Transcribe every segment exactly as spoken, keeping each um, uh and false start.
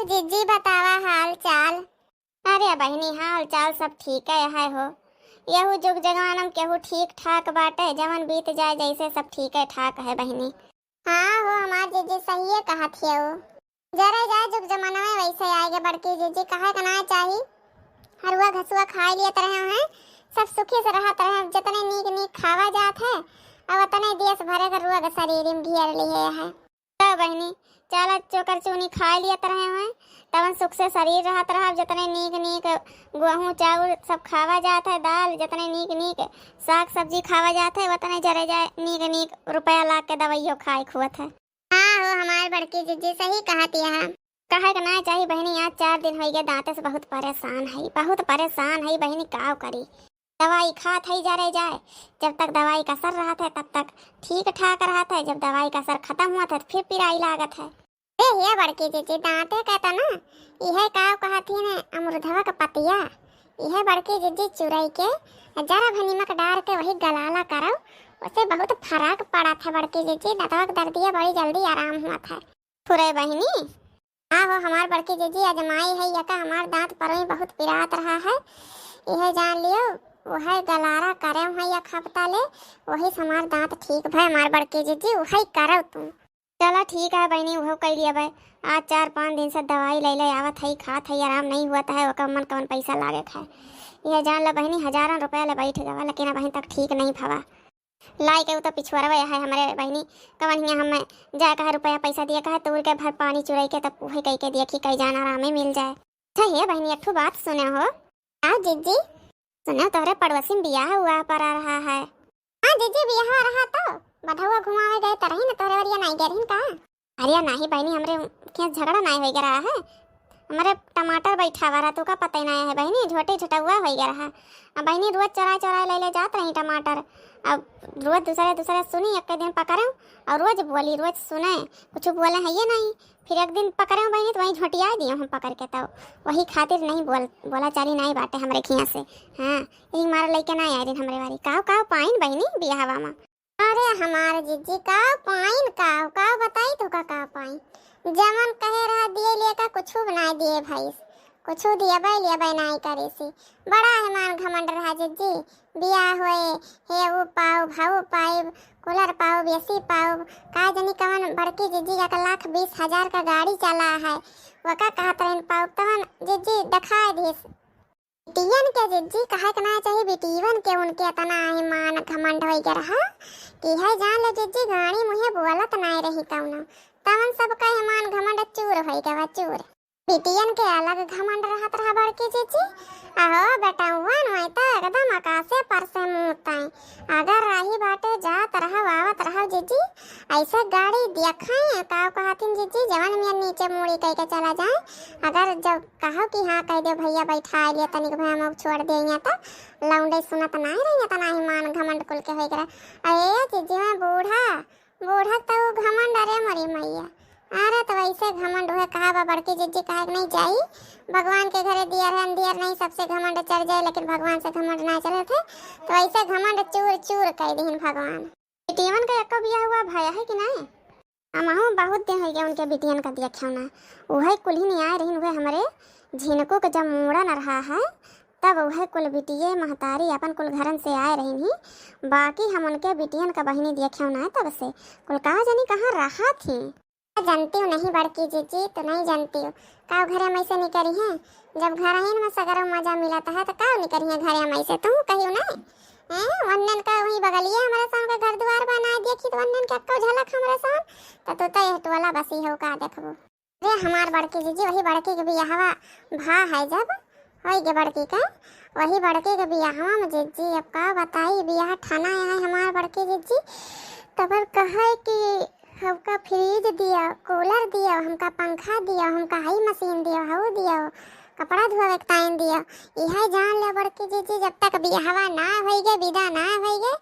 जिज्जी बतावा हाल चाल। अरे बहिनी, हाल चाल सब ठीक है, है हो। यहू जुग जमाना में केहू ठीक ठाक बाटे, जवन बीत जाए जैसे सब ठीक है ठाक है बहिनी। हाँ हो हमार जिज्जी, सहिए कहत हियो। जरे जाए जुग जमाना में वैसे आएगे बड़की जिज्जी, कहे के ना चाही। हरुआ घसुआ खाए लिए तरह हैं, सब सुखी से रहत रहे, जितने नीक नीक खावा जात है, अब उतने देश भरे के रोग शरीर में घेर लिए है। तो बहिनी, चाला चोकर चूनी खाए लिए तरह हैं, तवन सुख से शरीर रहत रहा, जितने नीक नीक गेहूं चाउर सब खावा जात है, दाल, जितने नीक नीक साग सब्जी खावा जात है, उतने जरे जाए नीक नीक रुपया लाग के दवाइयो खाए खुअत है। हाँ हो हमार बड़की जिज्जी, सही कहत यह। कहे के ना चाही बहिनी, आज चार दिन होइगे दांते से बहुत परेशान है, बहुत परेशान है बहिनी, काव करी। दवाई खात है जरे जाए, जब तक दवाई का असर रहत है तब तक ठीक ठाक रहत है, जब दवाई का असर खत्म हुआ था तो फिर पिराई लागत है। ए हे बड़की जिज्जी, दांते का तना, इहे काव कहत ही ने अमरुधवा का पतिया, इहे बड़की जिज्जी चुरई के जरा भर नीमक डार के वही गलाला करौ, उसे बहुत फर्क पड़त है बड़की जिज्जी, दतवा के दर्दिया बड़ी जल्दी आराम हुआ था। फुरे बहिनी। हाँ हो हमार बड़की जिज्जी, अजमाई है यका, हमार दांत परोई बहुत पिरात रहा है, इहे जान लियो, वही गलारा करे हुआ एक हफ्ता ले, वही से हमार दांत ठीक भय हमार बड़की जिज्जी, वही करौ तू। चला ठीक है बहिनी, उहो कई लिया भाई। आज चार पाँच दिन से दवाई ले ले आवत है, खात है, आराम नहीं हुआ है, ओकर मन कौन पैसा लागे है। यह जान लो बहिनी, हजारन रुपया ले बैठ गवा, लेकिन अबहिन तक ठीक नहीं भवा। लाई के उ तो पिछुअरवे है हमरे बहिनी, कवन हियाँ हमें जाए कहे रुपया पैसा दिए कहे, तूर के भर पानी चुरई के तब उहे कई के देखी कई जान आरामे मिल जाए। अच्छा हे बहिनी, एक ठो बात सुने हो। का जिज्जी? सुने तोहरे पड़ोसी में बियाह हुआ पर आ रहा है। हाँ जिज्जी, बियाह रहा तो बधौआ घुमावे गए त रही न, तोहरे वरिया नाई गए रही का? अरे नाही बहिनी, हमरे के झगड़ा नाई होई रहा है, हमरे टमाटर बैठावा रहा, तू का पता ही ना है बहिनी, झोटे झोटौआ होई गया रहा। अब बहिनी रोज चोराए चोराए ले ले जात रही टमाटर। अब रोज दूसरे दूसरे सुनी, एक दिन पकड़े और रोज बोली, रोज सुने, कुछ बोले है ये नहीं। फिर एक दिन पकड़े बहिनी तो वहीं झोटिया दिए हम पकड़ के, तो वही खातिर नहीं बोल, बोला चाली नहीं बाटे हमरे खिया से। हाँ, यही मारे लेके ना आए दिन हमरे बारी। काव काव पाइन बहिनी बियाहवा में। अरे हमार जिज्जी, का पाइन, का, का बताई तो का, का पाइन? जवन कहे रहा दिए लिए का कुछु बनाए दिए भैंस, कुछु दिए बै लिए बै नाई करे सी। बड़ा है मान घमंड रहा जिज्जी, बियाह होए, हे ऊ पाउब, हऊ पाइब, कूलर पाउब, एसी पाउब, का जनी कवन बड़की जिज्जी एक लाख बीस हजार का गाड़ी चला है, वका कहत रहन पाउब, तवन जिज्जी दिखाए दिस। बिटियन के जिज्जी कहे के ना चाही, बिटियन के उनके इतना ईमान घमंड होई गया रहा कि है जान ले जिज्जी गाड़ी मुहे बोलत नाय रही कौनो। तवन सब का ईमान घमंड चूर होई गवा, चूर। बिटियन के अलग घमंड रहत रहा बड़की जिज्जी। अहो बेटौवन होई त एकदम आकाशे पर से मुँह ताई। अगर राही बाटे जात रहो आवत रहो जिज्जी, ऐसे गाड़ी देखाई काव कहतिन जिज्जी, जवन मियन नीचे मुड़ी कह के चला जाए। अगर जब कहो कि हाँ कह दे भैया बैठा लिया तनिक भैया मऊ छोड़ दे यहाँ तक लौंडे सुनत नाही रही, इतना ही मान घमंड कुल के होई गया। अरे जिज्जी मैं बूढ़ा, बूढ़ा तो ऊ घमंड, अरे मोरी मैया। अरे तो वैसे घमंड हुए कहा बा बड़की जिज्जी कहे के नहीं जाई, भगवान के घरे दियर है अंधियर नहीं, सबसे घमंड चढ़ जाए लेकिन भगवान से घमंड ना चढ़े थे। तो वैसे घमंड चूर चूर कह दिहिन भगवान। बिटियवन के एको बियाह हुआ भया है कि नहीं? हमहू बहुत दिन हो गया उनके बिटियन का देखे ना। उहे कुल्हिन आए रहिन, उहे हमरे झिनको के जब मूड़न रहा है, तब उहे कुल बिटिये महतारी अपन कुल घरन से आए रहिन ही। बाकी हम उनके बिटियन का बहिनी देखे ना तब से। कुल का जानी कहाँ रहा थी। जानती हूँ नहीं बड़की जिज्जी, तो नहीं जानती हूँ। का घरे में से निकरी है? जब घर ही में सगरो मजा मिलत है, तो का निकरी है घरे में से? तू कहियो नहीं। हैं? वन्नन का वही बगलिए हमारे सामने घर द्वार बनाए दिया, खेत वन्नन के अक्को झलक हमरे सामने, तो तू तो यह टोला बसी हो का देखबो। अरे हमार बड़की जिज्जी, वही बड़की के बियाहवा भा है जब, होई गे बड़की के, वही बड़की के बियाहवा में जिज्जी, अब का बताई, बियाह ठाना है हमार बड़की जिज्जी, तब कहे कि हमका फ्रिज दिया, कूलर दिया, हमका पंखा दिया, हमका हाई मशीन दिया, हऊ दिया, कपड़ा धोवे के ताइन दिया। इहे जान ले बड़की जिज्जी, जब तक बियाहवा ना होई गे, विदा ना होई गे,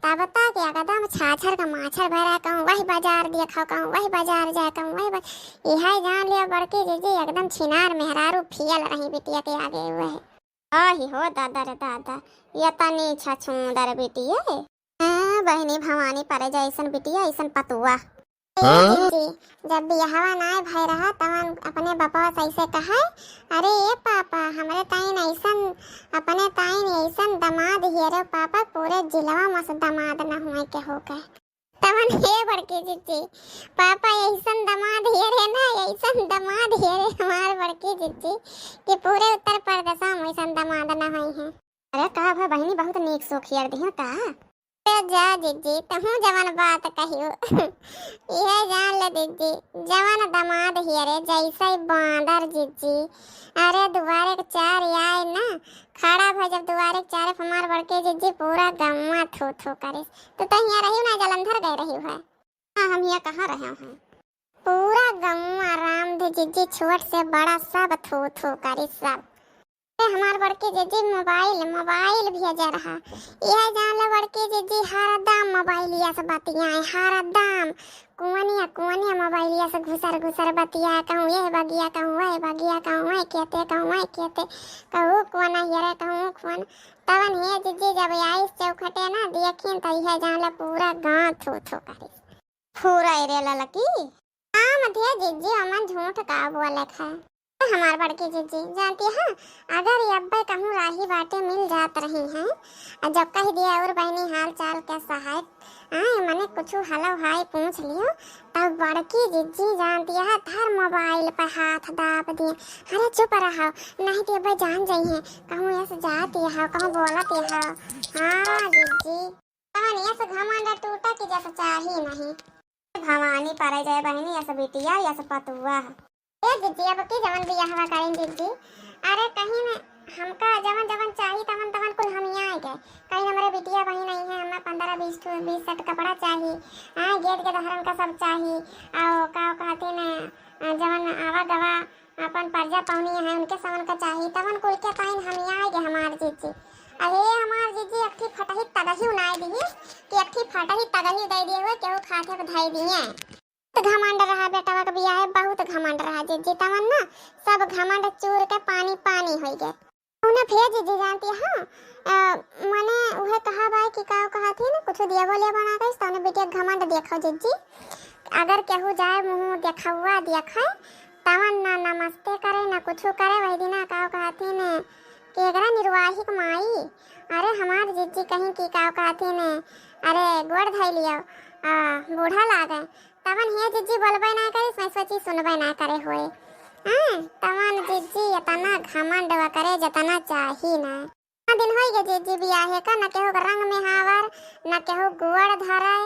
तब तक एकदम छाछर का माछर भरा कहूँ, वही बाजार दिया खाओ कहूँ, वही बाजार जाए कहूँ, वही बा-, इहे जान ले बड़की जिज्जी, एकदम छिनार मेहरारू फियल रही बिटिया के आगे हुए। आही हो दादा रे दादा, ये तनी छछूंदर बिटिया। हाँ, बहिनी भवानी परे जाए ऐसन बिटिया, ऐसन पतुआ। ए हाँ? जिज्जी, जब बियाहवा नाय भय रहा, तवन अपने बपवा से ऐसे कहे, "अरे ए पापा, हमरे ताईं ऐसन, अपने ताईं ऐसन दमाद हियरे पापा, पूरे जिलवा में से दमाद न हुए केहू के।" तवन हे बड़की जिज्जी, पापा ऐसन दमाद हियरे ना, ऐसन दमाद हियरे हमार बड़की जिज्जी, कि पूरे उत्तर प्रदेशवा में ऐसन दमाद न हुई हैं। अरे का भा बहिनी, बहुत नीक सोख हियर दिहन का? ए जा जिज्जी, तहूँ जवन बात कहियो। इहे जान ले जिज्जी, जवन दमाद हियरे जैसे बांदर जिज्जी। अरे दुआरे के चार आए ना, खड़ा भा जब दुआरे के चारे पे हमार बड़की जिज्जी, पूरा गौवा थू थू करिस। तू तो हियाँ रहियो ना, जलंधर गए रहियो है। हाँ, हम हियाँ कहाँ रहे हैं? पूरा गौवा रामधे जिज्जी, छोट से बड़ा सब थू थू करिस सब। ए, हमार बड़की जिज्जी मोबाइल, मोबाइल भेजे रहा। यह जान ले बड़की जिज्जी हरदम मोबाइलिया से बतियाए, हरदम। कुआनिया, कुआनिया मोबाइलिया से घुसर, घुसर बतियाए, कहूँ यह बगिया, कहूँ वह बगिया, कहूँ वह खेते, कहूँ वह खेते, कहूँ कुआना हियरे, कहूँ कुआना। तवन हे जिज्जी जब आइस चौखटे ना, देखिन त यह जान ले पूरा गाँव थू थू करिस। फुरैरे ललकी। हाँ, मथिया जिज्जी, अमन झूठ का बोले है। हमार बड़की जिज्जी, जानती है, अगर ये अब्बे कहूँ राही बाटे मिल जात रही हैं, और जब कह दिया और बहिनी हाल चाल के सहाय, आए, मने कुछ hello hi पूछ लियो, तब बड़की जिज्जी जानती है, धर मोबाइल पर हाथ दाब दिए। अरे चुप रहो, नहीं तो अब्बे जान जाई हैं, कहूँ ऐसे जाती है, कहूँ बोलती है। हाँ जिज्जी। तवन यस घमंड टूटा कि जस चाही नहीं। भवानी परे जाए बहिनी, यस बिटिया, यस पतुआ। ए जिज्जी, अब की जवन बियाहवा करें जिज्जी? अरे कहीं में हमका जवन जवन चाही तवन तवन कुल हम यहाँ आए गए। कहीं हमरे बिटिया बहिन आई है, हमें पन्द्रह बीस ठो, बीस सेट कपड़ा चाही। हाँ, गेट के दहरन का सब चाही। आओ का कहते न, जवन आवा गवा अपन परजा पवनी है, उनके सवन का चाही, तवन कुल के ताईं हम यहाँ आए गए हमार जिज्जी। अरे हमार जिज्जी, एक ठी फटही तगही उनाए दिहिस कि एक ठी फटही तगही दे दिए हुए, केहू खाथे पे धई दिए। बहुत घमंड रहा बेटवा के बियाहे, बहुत घमंड रहा जिज्जी, तवन ना सब घमंड चूर के पानी पानी होई गए। उन्हें फिर जिज्जी जानती है, अ, मने उहे कहा बाय कि का कहा थी ना, कुछ दिया बोलिया बना गई, तउने बिटिया घमंड देखो जिज्जी। अगर केहू जाए मुँह देखौआ देखे, तवन ना नमस्ते करे, ना कुछ करे, वही दिना का कहा थी ने कि एकरा निर्वाहिक माई, अरे हमार जिज्जी कहीं की का कहा थी ने, अरे गोड़ धई लियो, आ, बूढ़ा लागे, तवन हे जिज्जी बोलबे ना करे, मैं सोची सुनबे ना करे होए। हाँ, तवन जिज्जी इतना घमंड वा करे, जितना चाही ना। इतना दिन होई गए जिज्जी बियाहे का, न केहू के रंग में हावर, न केहू गुअर धरे,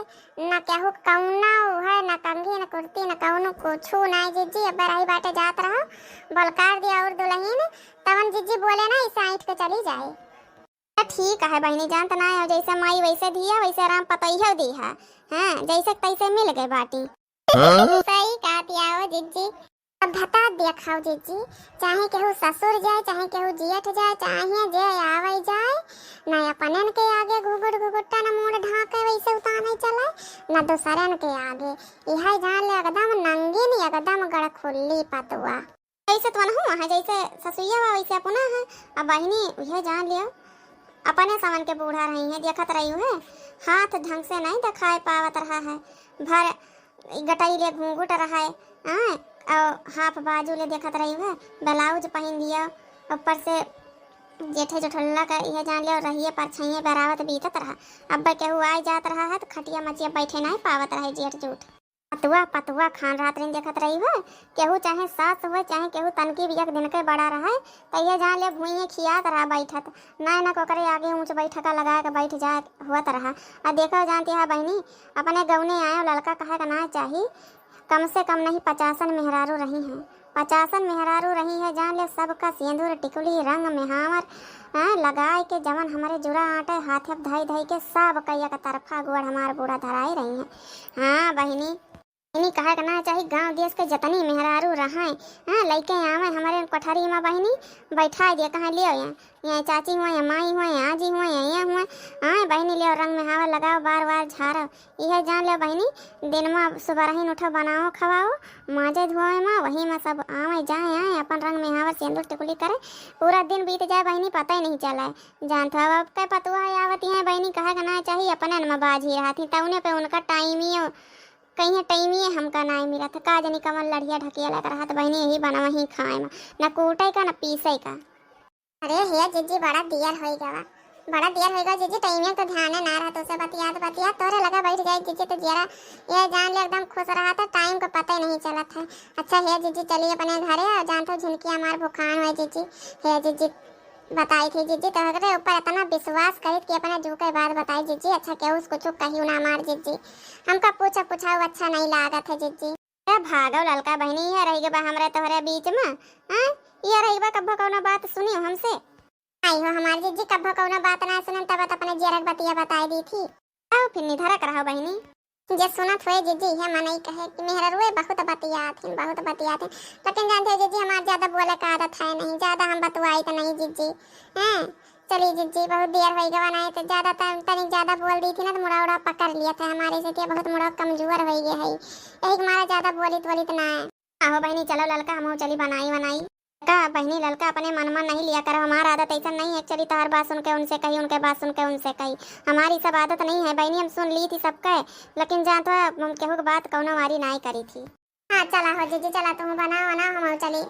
न केहू कौना उहे, न कंघी, न कुर्ती, न कौनो कुछू ना जिज्जी। अब रही बाटे जात रहो, बलकार दिया और दुल्हन, तवन जिज्जी बोले ना, इसे ऐंठ के चली जाए। तो ठीक है बहिनी, जानत ना हो, जैसे माई वैसे धिया, वैसे राम पतैया दी है। हाँ, जैसे तैसे मिल गए बाटी। हाँ? सही कहती आओ जिज्जी। सभ्यता देखाओ जिज्जी, चाहे केहू ससुर जाए, चाहे केहू जेठ जाए, चाहे जे आवे जाए, न अपनन के आगे घुघुट घुघुट्टा न मूड़ ढाके वैसे उताने चले, न दूसरन के आगे। यह जान ले एकदम नंगिन, एकदम गड़खुल्ली पतुआ। जैसे तो वनहु है, जैसे ससुइया बा वैसे अपना है। अब बहिनी यह जान लियो, अपने समन के बूढ़ा रही है, देखत रही है, हाथ ढंग से नहीं दिखाए पावत रहा है, भर गटई ले घूंघट रहा है, हाँ, और हाफ बाजू ले देखत रही है, ब्लाउज पहन लियो, ऊपर से जेठे जोठल्ला का यह जान लियो, रहिए परछाइए बरावत बीतत रहा। अब केहू आए जात रहा है तो खटिया मचिया बैठे नहीं पावत रहे जेठ जूठ। पतुआ, पतुआ खान रात दिन देखत रही हो, केहू चाहे सास हुए, चाहे केहू तनकी भी एक दिन के बड़ा रहे, तो ये जान ले भुइये खियात रहा बैठत, ना ना ओकरे आगे ऊंच बैठका लगा के बैठ जाए हुआ तरह। आ देखो जानती है बहिनी, अपने गौने आयो ललका कहे का ना चाही, कम से कम नहीं पचासन मेहरारू रही हैं, पचासन मेहरारू रही है, जान ले सबका सेंदूर टिकुली रंग मेहावर, हैं, लगाए के जवन हमरे जुरा आटे हाथे धई धई के सब कई एक तरफा गोड़ हमार बूढ़ा धराई रही हैं। हाँ बहिनी, इन्हीं कहे के ना चाही, गांव देश के जतनी मेहरारू रहे, हाँ, लइके आवे हमरे कोठरी में बहिनी, बैठाई दे, कहे लियो यहाँ, यहाँ चाची हुए, यहाँ माई हुए, यहाँ आजी हुए, यहाँ ये हुए, हाँ बहिनी लियो रंग मेहावर लगाओ, बार बार झारो। यह जान लियो बहिनी, दिन में सुबह रही उठो, बनाओ, खवाओ, माजे धोए में, वही में सब आवे जाए, आए अपन रंग मेहावर सेंदूर टिकुली करे, पूरा दिन बीत जाए बहिनी, पता ही नहीं चला। जानत हो अब के पतुआ आवती हैं बहिनी, कहे के ना चाही, अपने में बाझी रहती, तउने पे उनका टाइम ही हो। कहीं टाइमिए हमका नाय मिलत है, का जानी कवन लड़िया ढकिया लग रहत बहिनी, यही बनवही खाए में, न कूटे का न पीसे का। अरे हे जिज्जी, बड़ा दियर होई गवा, बड़ा दियर होई गवा जिज्जी, टाइमिया तो ध्यान ना रहा, तुझसे बतियात बतियात तोरे लगा बैठ जाए जिज्जी, तो जियरा ये जान ले एकदम खुश रहा था, टाइम को पता ही नहीं चलत है। अच्छा हे जिज्जी, चली अपने घरे और जानत हो झिनकी हमार भुखान हुए जिज्जी। हे जिज्जी, बताई थी जिज्जी, तोहरे ऊपर इतना विश्वास करित कि अपने जू के बात बताई जिज्जी। अच्छा केहू से कुछ कहियो ना हमार जिज्जी, हमका पूछा पुछाऊ अच्छा नहीं लागत है जिज्जी। ए भागो ललका बहिनी, ये रही बा हमरे तोहरे बीच में, हैं? ये रही बा कब्बो कौनो बात सुनियो हमसे। आई हो हमार जिज्जी, कब्बो कौनो बात ना सुनन, तब तो अपने जियरक बतिया बताई दी थी। आओ फिर निधरक रहो बहिनी। जे सुनत हुए जिज्जी, ये मनई कहे कि मेहररुए बहुत बतियात हिन, बहुत बतियात हिन। लेकिन जानते हो जिज्जी, हमार ज्यादा बोले का आदत है नहीं, ज्यादा हम बतुआई तो नहीं जिज्जी। हैं? चली जिज्जी, बहुत देर होई गवा, नहीं तो ज्यादा त-, तनिक ज्यादा बोल दी थी ना तो मुड़ा उड़ा पकड़ लिया था हमारे से, कि बहुत मुड़ा कमजोर होई गया है, यही के मारा ज्यादा बोलित बोलित ना है। आहो बहिनी, चलो ललका, हमहू चली बनाई वनाई। का बहिनी ललका, अपने मन में नहीं लिया करो, हमार आदत ऐसा नहीं है, चली तोहर बात सुन के उनसे कही, उनके बात सुन के उनसे कही, हमारी सब आदत नहीं है बहिनी, हम सुन ली थी सबके, लेकिन जान तो हम केहू के बात कौनो वारी नाई करी थी। हाँ चला हो जिज्जी, चला तू बनाओ ना, हमहू चली।